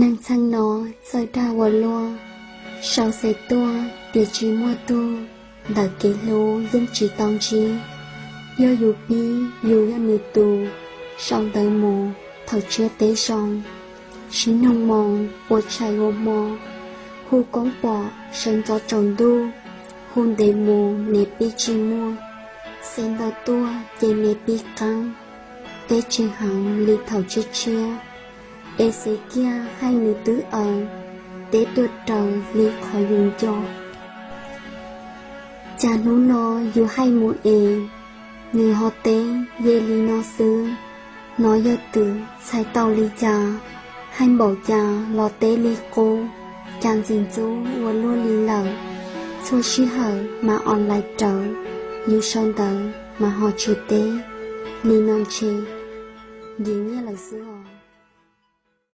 Neeg txheej no txawj dag ua luaj, sau xes tuaj tias tsis muaj tug, ntawm kev hlub yeej tsis tau ntsib. Yog yus pib yus yog nws tus, sau ntawv mus thaum tshiab teb zoo, sib noog moo ua tshais ua hmo, hu koob pom sawv ntxov tsaus ntuj, hu ntev mus niam pib tsis muaj, xes ntau tuaj ces niam pib qeeb, teb tsis heev li thaum tshiab tshiab. Es xes kiag hais nws twb aws, teb tuaj raws li qhov yus nco. Cas hnub no yus hais mus es, nws ho teb ye li no xwb. Hnov yawg twm txhais tau li cas, hais npaum cas los teb li qub, cas ntxim ntxub ua luaj li lawm. Txhua sij hawm mas online rawv, yus sau ntawv mas ho tsis teb, li no ntshe nce nyiaj lawm xwb os.